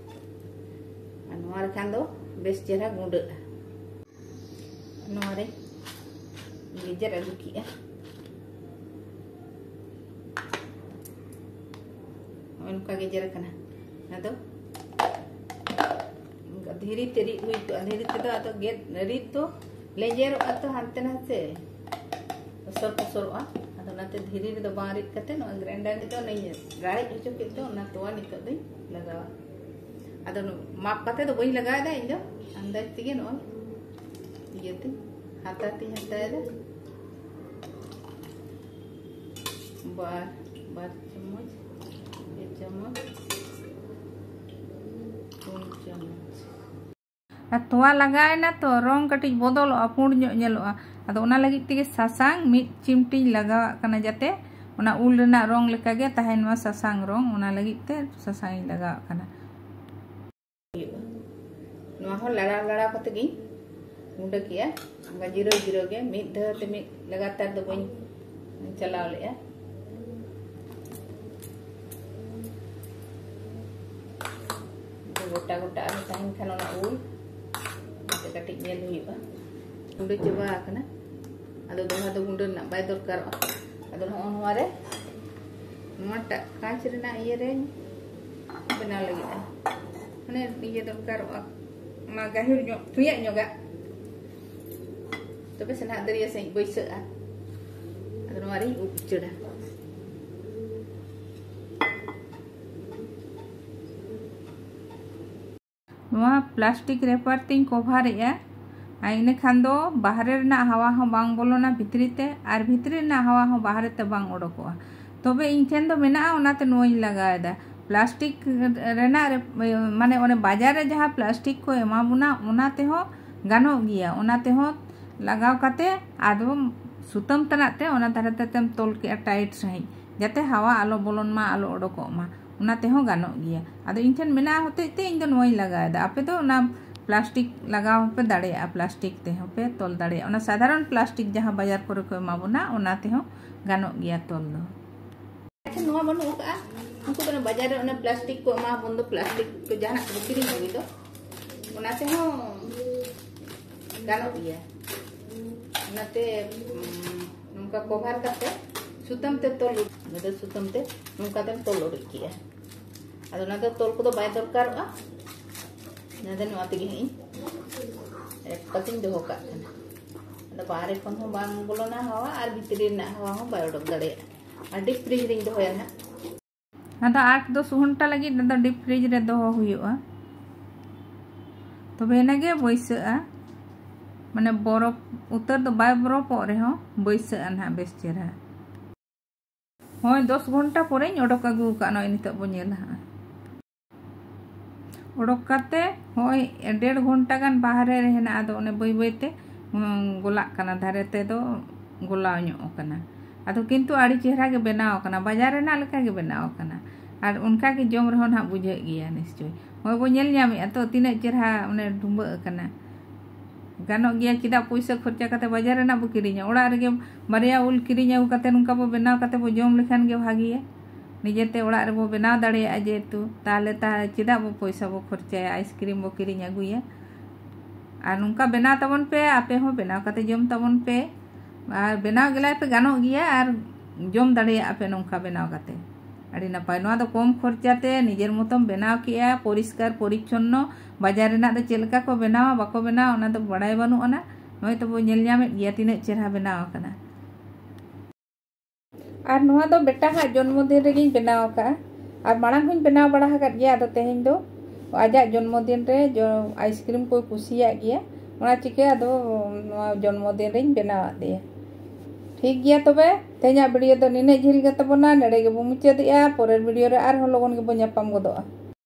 ᱟᱨ ᱱᱚᱣᱟ ᱞᱮᱠᱷᱟᱱ ᱫᱚ ᱵᱮᱥ ᱪᱮᱦᱨᱟ ᱜᱩᱸᱰᱟᱹᱜᱼᱟ᱾ ᱱᱚᱣᱟ ᱨᱮ ᱜᱮᱡᱮᱨ ᱟᱹᱜᱩ ᱠᱮᱜᱼᱟ᱾ ᱱᱚᱜᱼᱚᱭ ᱱᱚᱝᱠᱟ ᱜᱮᱡᱮᱨ ᱟᱠᱟᱱᱟ᱾ ᱟᱫᱚ ᱫᱷᱤᱨᱤ ᱛᱮ ᱨᱤᱫ ᱦᱩᱭ ᱠᱚᱜᱼᱟ᱾ ᱫᱷᱤᱨᱤ ᱛᱮᱫᱚ ᱟᱫᱚ ᱜᱮᱫ, ᱨᱤᱫ ᱫᱚ ᱞᱮᱸᱡᱮᱨᱚᱜᱼᱟ ᱛᱚ, ᱦᱟᱱᱛᱮ ᱱᱟᱛᱮ ᱚᱥᱚᱨ ᱯᱚᱥᱚᱨᱚᱜᱼᱟ᱾ ᱟᱫᱚ ᱚᱱᱟᱛᱮ ᱫᱷᱤᱨᱤ ᱨᱮᱫᱚ ᱵᱟᱝ ᱨᱤᱫ ᱠᱟᱛᱮ ᱱᱚᱣᱟ ᱜᱨᱟᱭᱱᱰᱟᱨ ᱨᱮᱫᱚ ᱚᱱᱮᱧ ᱨᱟᱲᱮᱡ ᱦᱚᱪᱚ ᱠᱮᱫ ᱫᱚ, ᱚᱱᱟ ᱛᱚᱣᱟ ᱱᱤᱛᱚᱜ ᱫᱚᱧ ᱞᱟᱜᱟᱣᱟ᱾ ᱟᱫᱚ ᱱᱚ-, ᱢᱟᱯ ᱠᱟᱛᱮ ᱫᱚ ᱵᱟᱹᱧ ᱞᱟᱜᱟᱣᱮᱫᱟ ᱤᱧ ᱫᱚ, ᱟᱱᱫᱟᱡ ᱛᱮᱜᱮ ᱱᱚᱜᱼᱚᱭ ᱤᱭᱟᱹᱛᱮ ᱦᱟᱛᱟ ᱛᱤᱧ ᱦᱟᱛᱟᱭᱮᱫᱟ᱾ ᱵᱟᱨ, ᱵᱟᱨ ᱪᱟᱢᱚᱪ, ᱯᱮ ᱪᱟᱢᱚᱪ, ᱯᱩᱱ ᱪᱟᱢᱚᱪ᱾ ᱟᱨ ᱛᱚᱣᱟ ᱞᱟᱜᱟᱣᱮᱱᱟ ᱛᱚ, ᱨᱚᱝ ᱠᱟᱹᱴᱤᱡ ᱵᱚᱫᱚᱞᱚᱜᱼᱟ, ᱯᱩᱸᱰ ᱧᱚᱜ ᱧᱮᱞᱚᱜᱼᱟ᱾ ᱟᱫᱚ ᱚᱱᱟ ᱞᱟᱹᱜᱤᱫ ᱛᱮᱜᱮ ᱥᱟᱥᱟᱝ ᱢᱤᱫ ᱪᱤᱢᱴᱤᱧ ᱞᱟᱜᱟᱣᱟᱜ ᱠᱟᱱᱟ, ᱡᱟᱛᱮ ᱚᱱᱟ ᱩᱞ ᱨᱮᱱᱟᱜ ᱨᱚᱝ ᱞᱮᱠᱟᱜᱮ ᱛᱟᱦᱮᱱ ᱢᱟ ᱥᱟᱥᱟᱝ ᱨᱚᱝ, ᱚᱱᱟ ᱞᱟᱹᱜᱤᱫ ᱛᱮ ᱥᱟᱥᱟᱝ ᱤᱧ ᱞᱟᱜᱟᱣᱟᱜ ᱠᱟᱱᱟ᱾ ᱦᱩᱭᱩᱜᱼᱟ᱾ ᱱᱚᱣᱟ ᱦᱚᱸ ᱞᱟᱲᱟᱣ ᱞᱟᱲᱟᱣ ᱠᱟᱛᱮ ᱜᱤᱧ ᱜᱩᱸᱰᱟᱹ ᱠᱮᱜᱼᱟ᱾ ᱚᱱᱠᱟ ᱡᱤᱨᱟᱹᱣ ᱡᱤᱨᱟᱹᱣ ᱜᱮ, ᱢᱤᱫ ᱫᱷᱟᱣ ᱛᱮ ᱢᱤᱫ ᱞᱟᱜᱟᱛᱟᱨ ᱫᱚ ᱵᱟᱹᱧ ᱪᱟᱞᱟᱣ ᱞᱮᱜᱼᱟ᱾ ᱜᱚᱴᱟ ᱜᱚᱴᱟ ᱟᱞᱚ ᱛᱟᱦᱮᱱ ᱠᱷᱟᱱ ᱚᱱᱟ ᱩᱞ, ᱚᱱᱟᱛᱮ ᱠᱟᱹᱴᱤᱡ ᱧᱮᱞ ᱦᱩᱭᱩᱜᱼᱟ᱾ ᱜᱩᱸᱰᱟᱹ ᱪᱟᱵᱟ ᱟᱠᱟᱱᱟ᱾ ᱟᱫᱚ ᱫᱚᱦᱲᱟ ᱫᱚ ᱜᱩᱸᱰᱟᱹ ᱨᱮᱱᱟᱜ ᱵᱟᱭ ᱫᱚᱨᱠᱟᱨᱚᱜᱼᱟ᱾ ᱟᱫᱚ ᱱᱚᱜᱼᱚ ᱱᱚᱣᱟ ᱨᱮ ᱱᱚᱣᱟᱴᱟᱜ ᱠᱟᱸᱪ ᱨᱮᱱᱟᱜ ᱤᱭᱟᱹ ᱨᱮᱧ ᱵᱮᱱᱟᱣ ᱞᱟᱹᱜᱤᱫᱼᱟ᱾ ᱢᱟᱱᱮ ᱤᱭᱟᱹ ᱫᱚᱨᱠᱟᱨᱚᱜᱼᱟ, ᱚᱱᱟ ᱜᱟᱹᱦᱤᱨ ᱧᱚᱜ, ᱛᱩᱭᱟᱜ ᱧᱚᱜᱟᱜ, ᱛᱚᱵᱮ ᱥᱮ ᱱᱟᱦᱟᱜ ᱫᱟᱹᱨᱭᱟᱹ ᱥᱟᱺᱦᱤᱡ ᱵᱟᱹᱭᱥᱟᱹᱜᱼᱟ᱾ ᱟᱫᱚ ᱱᱚᱣᱟ ᱨᱤᱧ ᱩᱵ ᱩᱪᱟᱹᱲᱟ᱾ ᱱᱚᱣᱟ ᱯᱞᱟᱥᱴᱤᱠ ᱨᱮᱯᱟᱨ ᱛᱤᱧ ᱠᱚᱵᱷᱟᱨᱮᱜᱼᱟ᱾ ᱟᱨ ᱤᱱᱟᱹ ᱠᱷᱟᱱ ᱫᱚ ᱵᱟᱦᱨᱮ ᱨᱮᱱᱟᱜ ᱦᱟᱣᱟ ᱦᱚᱸ ᱵᱟᱝ ᱵᱚᱞᱚᱱᱟ ᱵᱷᱤᱛᱨᱤ ᱛᱮ, ᱟᱨ ᱵᱷᱤᱛᱨᱤ ᱨᱮᱱᱟᱜ ᱦᱟᱣᱟ ᱦᱚᱸ ᱵᱟᱦᱨᱮ ᱛᱮ ᱵᱟᱝ ᱚᱰᱚᱠᱚᱜᱼᱟ᱾ ᱛᱚᱵᱮ ᱤᱧ ᱴᱷᱮᱱ ᱫᱚ ᱢᱮᱱᱟᱜᱼᱟ, ᱚᱱᱟᱛᱮ ᱱᱚᱣᱟᱧ ᱞᱟᱜᱟᱣ ᱮᱫᱟ᱾ ᱯᱞᱟᱥᱴᱤᱠ ᱨᱮᱱᱟᱜ ᱨᱮ-, ᱢᱟᱱᱮ ᱚᱱᱮ ᱵᱟᱡᱟᱨ ᱨᱮ ᱡᱟᱦᱟᱸ ᱯᱞᱟᱥᱴᱤᱠ ᱠᱚ ᱮᱢᱟ ᱵᱚᱱᱟ, ᱚᱱᱟ ᱛᱮᱦᱚᱸ ᱜᱟᱱᱚᱜ ᱜᱮᱭᱟ᱾ ᱚᱱᱟ ᱛᱮᱦᱚᱸ ᱞᱟᱜᱟᱣ ᱠᱟᱛᱮ ᱟᱫᱚ ᱥᱩᱛᱟᱹᱢ ᱛᱮᱱᱟᱜ ᱛᱮ ᱚᱱᱟ ᱫᱷᱟᱨᱮ ᱛᱮᱢ ᱛᱚᱞ ᱠᱮᱜᱼᱟ ᱴᱟᱭᱤᱴ ᱥᱟᱺᱦᱤᱡ, ᱡᱟᱛᱮ ᱦᱟᱣᱟ ᱟᱞᱚ ᱵᱚᱞᱚᱱ ᱢᱟ, ᱟᱞᱚ ᱚᱰᱚᱠᱚᱜ ᱢᱟ᱾ ᱚᱱᱟ ᱛᱮᱦᱚᱸ ᱜᱟᱱᱚᱜ ᱜᱮᱭᱟ᱾ ᱟᱫᱚ ᱤᱧ ᱴᱷᱮᱱ ᱢᱮᱱᱟᱜᱼᱟ ᱦᱚᱛᱮᱡ ᱛᱮ ᱤᱧ ᱫᱚ ᱱᱚᱣᱟᱧ ᱞᱟᱜᱟᱣ ᱮᱫᱟ᱾ ᱟᱯᱮ ᱫᱚ ᱚᱱᱟ ᱯᱞᱟᱥᱴᱤᱠ ᱞᱟᱜᱟᱣ ᱦᱚᱸᱯᱮ ᱫᱟᱲᱮᱭᱟᱜᱼᱟ, ᱯᱞᱟᱥᱴᱤᱠ ᱛᱮᱦᱚᱸ ᱯᱮ ᱛᱚᱞ ᱫᱟᱲᱮᱭᱟᱜᱼᱟ᱾ ᱚᱱᱟ ᱥᱟᱫᱷᱟᱨᱚᱱ ᱯᱞᱟᱥᱴᱤᱠ ᱡᱟᱦᱟᱸ ᱵᱟᱡᱟᱨ ᱠᱚᱨᱮ ᱠᱚ ᱮᱢᱟ ᱵᱚᱱᱟ, ᱚᱱᱟ ᱛᱮᱦᱚᱸ ᱜᱟᱱᱚᱜ ᱜᱮᱭᱟ ᱛᱚᱞ ᱫᱚ᱾ ᱟᱪᱪᱷᱟ, ᱱᱚᱣᱟ ᱵᱟᱹᱱᱩᱜ ᱟᱠᱟᱫᱼᱟ, ᱩᱱᱠᱩ ᱫᱚ ᱚᱱᱟ ᱵᱟᱡᱟᱨ ᱨᱮ ᱚᱱᱟ ᱯᱞᱟᱥᱴᱤᱠ ᱠᱚ ᱮᱢᱟ ᱵᱚᱱ ᱫᱚ, ᱯᱞᱟᱥᱴᱤᱠ ᱠᱚ ᱡᱟᱦᱟᱱᱟᱜ ᱠᱚ ᱠᱤᱨᱤᱧ ᱟᱹᱜᱩᱭ ᱫᱚ, ᱚᱱᱟ ᱛᱮᱦᱚᱸ ᱜᱟᱱᱚᱜ ᱜᱮᱭᱟ᱾ ᱚᱱᱟᱛᱮ, ᱩᱸ, ᱱᱚᱝᱠᱟ ᱠᱚᱵᱷᱟᱨ ᱠᱟᱛᱮ ᱥᱩᱛᱟᱹᱢ ᱛᱮ ᱛᱚᱞ, ᱚᱱᱟ ᱫᱚ ᱥᱩᱛᱟᱹᱢ ᱛᱮ ᱱᱚᱝᱠᱟ ᱛᱮᱢ ᱛᱚᱞ ᱩᱰᱩᱠ ᱠᱮᱜᱼᱟ᱾ ᱟᱫᱚ ᱚᱱᱟ ᱫᱚ ᱛᱚᱞ ᱠᱚᱫᱚ ᱵᱟᱭ ᱫᱚᱨᱠᱟᱨᱚᱜᱼᱟ᱾ ᱚᱱᱟ ᱫᱚ ᱱᱚᱣᱟ ᱛᱮᱜᱮ ᱦᱟᱸᱜ ᱤᱧ ᱨᱮᱯ ᱠᱟᱛᱮᱧ ᱫᱚᱦᱚ ᱠᱟᱜ ᱠᱟᱱᱟ᱾ ᱟᱫᱚ ᱵᱟᱦᱨᱮ ᱠᱷᱚᱱ ᱦᱚᱸ ᱵᱟᱝ ᱵᱚᱞᱚᱱᱟ ᱦᱟᱣᱟ ᱟᱨ ᱵᱷᱤᱛᱨᱤ ᱨᱮᱱᱟᱜ ᱦᱟᱣᱟ ᱦᱚᱸ ᱵᱟᱭ ᱚᱰᱚᱠ ᱫᱟᱲᱮᱭᱟᱜᱼᱟ᱾ ᱟᱨ ᱰᱤᱯ ᱯᱷᱨᱤᱡᱽ ᱨᱤᱧ ᱫᱚᱦᱚᱭᱟ ᱱᱟᱦᱟᱜ᱾ ᱟᱫᱚ ᱟᱴ ᱫᱚᱥ ᱜᱷᱚᱱᱴᱟ ᱞᱟᱹᱜᱤᱫ ᱟᱫᱚ ᱰᱤᱯ ᱯᱷᱨᱤᱡᱽ ᱨᱮ ᱫᱚᱦᱚ ᱦᱩᱭᱩᱜᱼᱟ, ᱛᱚᱵᱮ ᱮᱱᱟ ᱜᱮ ᱵᱟᱹᱭᱥᱟᱹᱜᱼᱟ᱾ ᱢᱟᱱᱮ ᱵᱚᱨᱚᱯ ᱩᱛᱟᱹᱨ ᱫᱚ ᱵᱟᱭ ᱵᱚᱨᱚᱯᱚᱜ ᱨᱮᱦᱚᱸ ᱵᱟᱹᱭᱥᱟᱹᱜᱼᱟ ᱱᱟᱦᱟᱜ ᱵᱮᱥ ᱪᱮᱦᱨᱟ᱾ ᱦᱳᱭ, ᱫᱚᱥ ᱜᱷᱚᱱᱴᱟ ᱯᱚᱨᱮᱧ ᱚᱰᱚᱠ ᱟᱹᱜᱩ ᱟᱠᱟᱫᱼᱟ, ᱱᱚᱜᱼᱚᱭ ᱱᱤᱛᱚᱜ ᱵᱚᱱ ᱧᱮᱞᱟ ᱦᱟᱸᱜ᱾ ᱚᱰᱚᱠ ᱠᱟᱛᱮ ᱦᱚᱸᱜᱼᱚᱭ ᱰᱮᱲ ᱜᱷᱚᱱᱴᱟ ᱜᱟᱱ ᱵᱟᱦᱨᱮ ᱨᱮ ᱦᱮᱱᱟᱜᱼᱟ᱾ ᱟᱫᱚ ᱚᱱᱮ ᱵᱟᱹᱭ ᱵᱟᱹᱭ ᱛᱮ, ᱩᱸ, ᱜᱚᱞᱟᱜ ᱠᱟᱱᱟ, ᱫᱷᱟᱨᱮ ᱛᱮᱫᱚ ᱜᱚᱞᱟᱣ ᱧᱚᱜ ᱟᱠᱟᱱᱟ᱾ ᱟᱫᱚ ᱠᱤᱱᱛᱩ ᱟᱹᱰᱤ ᱪᱮᱦᱨᱟ ᱜᱮ ᱵᱮᱱᱟᱣ ᱟᱠᱟᱱᱟ, ᱵᱟᱡᱟᱨ ᱨᱮᱱᱟᱜ ᱞᱮᱠᱟ ᱜᱮ ᱵᱮᱱᱟᱣ ᱟᱠᱟᱱᱟ᱾ ᱟᱨ ᱚᱱᱠᱟ ᱜᱮ ᱡᱚᱢ ᱨᱮᱦᱚᱸ ᱱᱟᱦᱟᱜ ᱵᱩᱡᱷᱟᱹᱜ ᱜᱮᱭᱟ ᱱᱤᱥᱪᱚᱭ᱾ ᱦᱚᱸᱜᱼᱚᱭ ᱵᱚ ᱧᱮᱞ ᱧᱟᱢᱮᱫᱼᱟ ᱛᱚ, ᱛᱤᱱᱟᱹᱜ ᱪᱮᱦᱨᱟ ᱚᱱᱮ ᱰᱷᱩᱸᱵᱟᱹᱜ ᱟᱠᱟᱱᱟ᱾ ᱜᱟᱱᱚᱜ ᱜᱮᱭᱟ, ᱪᱮᱫᱟᱜ ᱯᱩᱭᱥᱟᱹ ᱠᱷᱚᱨᱪᱟ ᱠᱟᱛᱮ ᱵᱟᱡᱟᱨ ᱨᱮᱱᱟᱜ ᱵᱚ ᱠᱤᱨᱤᱧᱟ? ᱚᱲᱟᱜ ᱨᱮᱜᱮ ᱵᱟᱨᱭᱟ ᱩᱞ ᱠᱤᱨᱤᱧ ᱟᱹᱜᱩ ᱠᱟᱛᱮ ᱱᱚᱝᱠᱟ ᱵᱚ ᱵᱮᱱᱟᱣ ᱠᱟᱛᱮ ᱵᱚ ᱡᱚᱢ ᱞᱮᱠᱷᱟᱱ ᱜᱮ ᱵᱷᱟᱜᱮᱭᱟ᱾ ᱱᱤᱡᱮᱛᱮ ᱚᱲᱟᱜ ᱨᱮᱵᱚ ᱵᱮᱱᱟᱣ ᱫᱟᱲᱮᱭᱟᱜᱼᱟ ᱡᱮᱦᱮᱛᱩ, ᱛᱟᱦᱞᱮ ᱛᱟ-, ᱪᱮᱫᱟᱜ ᱵᱚ ᱯᱚᱭᱥᱟ ᱵᱚ ᱠᱷᱚᱨᱪᱟᱭᱟ ᱟᱭᱤᱥᱠᱨᱤᱢ ᱵᱚ ᱠᱤᱨᱤᱧ ᱟᱹᱜᱩᱭᱟ? ᱟᱨ ᱱᱚᱝᱠᱟ ᱵᱮᱱᱟᱣ ᱛᱟᱵᱚᱱ ᱯᱮ, ᱟᱯᱮ ᱦᱚᱸ ᱵᱮᱱᱟᱣ ᱠᱟᱛᱮ ᱡᱚᱢ ᱛᱟᱵᱚᱱ ᱯᱮ᱾ ᱟᱨ ᱵᱮᱱᱟᱣ ᱜᱮᱞᱟᱭ ᱯᱮ, ᱜᱟᱱᱚᱜ ᱜᱮᱭᱟ ᱟᱨ ᱡᱚᱢ ᱫᱟᱲᱮᱭᱟᱜᱼᱟ ᱯᱮ ᱱᱚᱝᱠᱟ ᱵᱮᱱᱟᱣ ᱠᱟᱛᱮ᱾ ᱟᱹᱰᱤ ᱱᱟᱯᱟᱭ, ᱱᱚᱣᱟ ᱫᱚ ᱠᱚᱢ ᱠᱷᱚᱨᱪᱟ ᱛᱮ ᱱᱤᱡᱮᱨ ᱢᱚᱛᱚᱢ ᱵᱮᱱᱟᱣ ᱠᱮᱜᱼᱟ, ᱯᱚᱨᱤᱥᱠᱟᱨ ᱯᱚᱨᱤᱪᱪᱷᱚᱱᱱᱚ᱾ ᱵᱟᱡᱟᱨ ᱨᱮᱱᱟᱜ ᱫᱚ ᱪᱮᱫ ᱞᱮᱠᱟ ᱠᱚ ᱵᱮᱱᱟᱣᱟ ᱵᱟᱠᱚ ᱵᱮᱱᱟᱣᱟ ᱚᱱᱟ ᱫᱚ ᱵᱟᱲᱟᱭ ᱵᱟᱹᱱᱩᱜ ᱟᱱᱟ᱾ ᱱᱚᱜᱼᱚᱭ ᱛᱚᱵᱚ ᱧᱮᱞ ᱧᱟᱢᱮᱫ ᱜᱮᱭᱟ ᱛᱤᱱᱟᱹᱜ ᱪᱮᱦᱨᱟ ᱵᱮᱱᱟᱣ ᱟᱠᱟᱱᱟ᱾ ᱟᱨ ᱱᱚᱣᱟ ᱫᱚ ᱵᱮᱴᱟ ᱦᱟᱜ ᱡᱚᱱᱢᱚ ᱫᱤᱱ ᱨᱮᱜᱮᱧ ᱵᱮᱱᱟᱣ ᱟᱠᱟᱫᱼᱟ᱾ ᱟᱨ ᱢᱟᱲᱟᱝ ᱦᱚᱸᱧ ᱵᱮᱱᱟᱣ ᱵᱟᱲᱟ ᱟᱠᱟᱫ ᱜᱮᱭᱟ, ᱟᱫᱚ ᱛᱮᱦᱮᱧ ᱫᱚ ᱟᱡᱟᱜ ᱡᱚᱱᱢᱚ ᱫᱤᱱ ᱨᱮ ᱡᱚ- ᱟᱭᱤᱥᱠᱨᱤᱢ ᱠᱚᱭ ᱠᱩᱥᱤᱭᱟᱜ ᱜᱮᱭᱟ, ᱚᱱᱟ ᱪᱤᱠᱟᱹ ᱟᱫᱚ ᱱᱚᱣᱟ ᱡᱚᱱᱢᱚ ᱫᱤᱱ ᱨᱤᱧ ᱵᱮᱱᱟᱣᱟᱫ ᱫᱮᱭᱟ᱾ ᱴᱷᱤᱠ ᱜᱮᱭᱟ, ᱛᱚᱵᱮ ᱛᱮᱦᱮᱧᱟᱜ ᱵᱷᱤᱰᱤᱭᱳ ᱫᱚ ᱱᱤᱱᱟᱹᱜ ᱡᱷᱟᱹᱞ ᱜᱮ ᱛᱟᱵᱚᱱᱟ, ᱱᱚᱰᱮ ᱜᱮᱵᱚ ᱢᱩᱪᱟᱹᱫᱮᱜᱼᱟ᱾ ᱯᱚᱨᱮᱨ ᱵᱷᱤᱰᱤᱭᱳ ᱨᱮ ᱟᱨᱦᱚᱸ ᱞᱚᱜᱚᱱ ᱜᱮᱵᱚ ᱧᱟᱯᱟᱢ ᱜᱚᱫᱚᱜᱼᱟ᱾